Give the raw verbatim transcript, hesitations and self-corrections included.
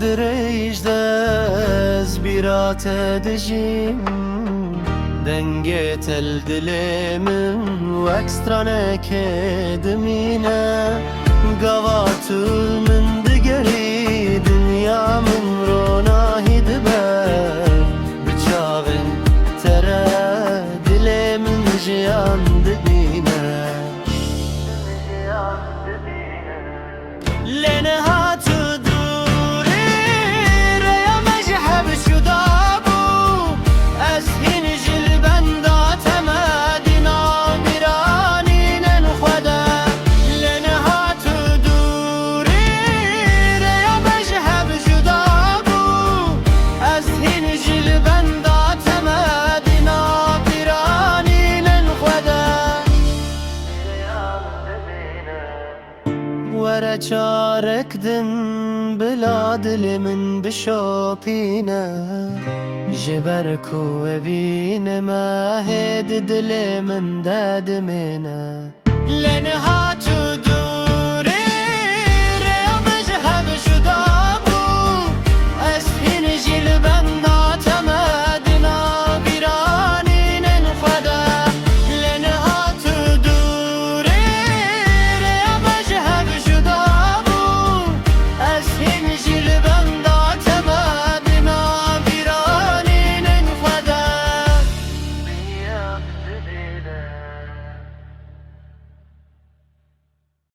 Dirêj de ez bîra te dijîm, dengê te li dilê min wek stranekê dimîne. Gava tu li min digerî, dinya min ronahî dibe, bi çavên te re dilê min jiyan dibîne. Lê niha tu dûrî, rêya me ji hev cuda bû. Ez hîn jî li benda te me dîna, bîranînên xwe de. Lê niha tu dûrî, rêya me ji hev cuda bû. Ez hîn jî li benda te me dîna, bîranînên xwe de. Were çarek din bila dilê min bişopîne. Ji ber ku we bîne me hê di dilê min de dimêne. Lê niha tu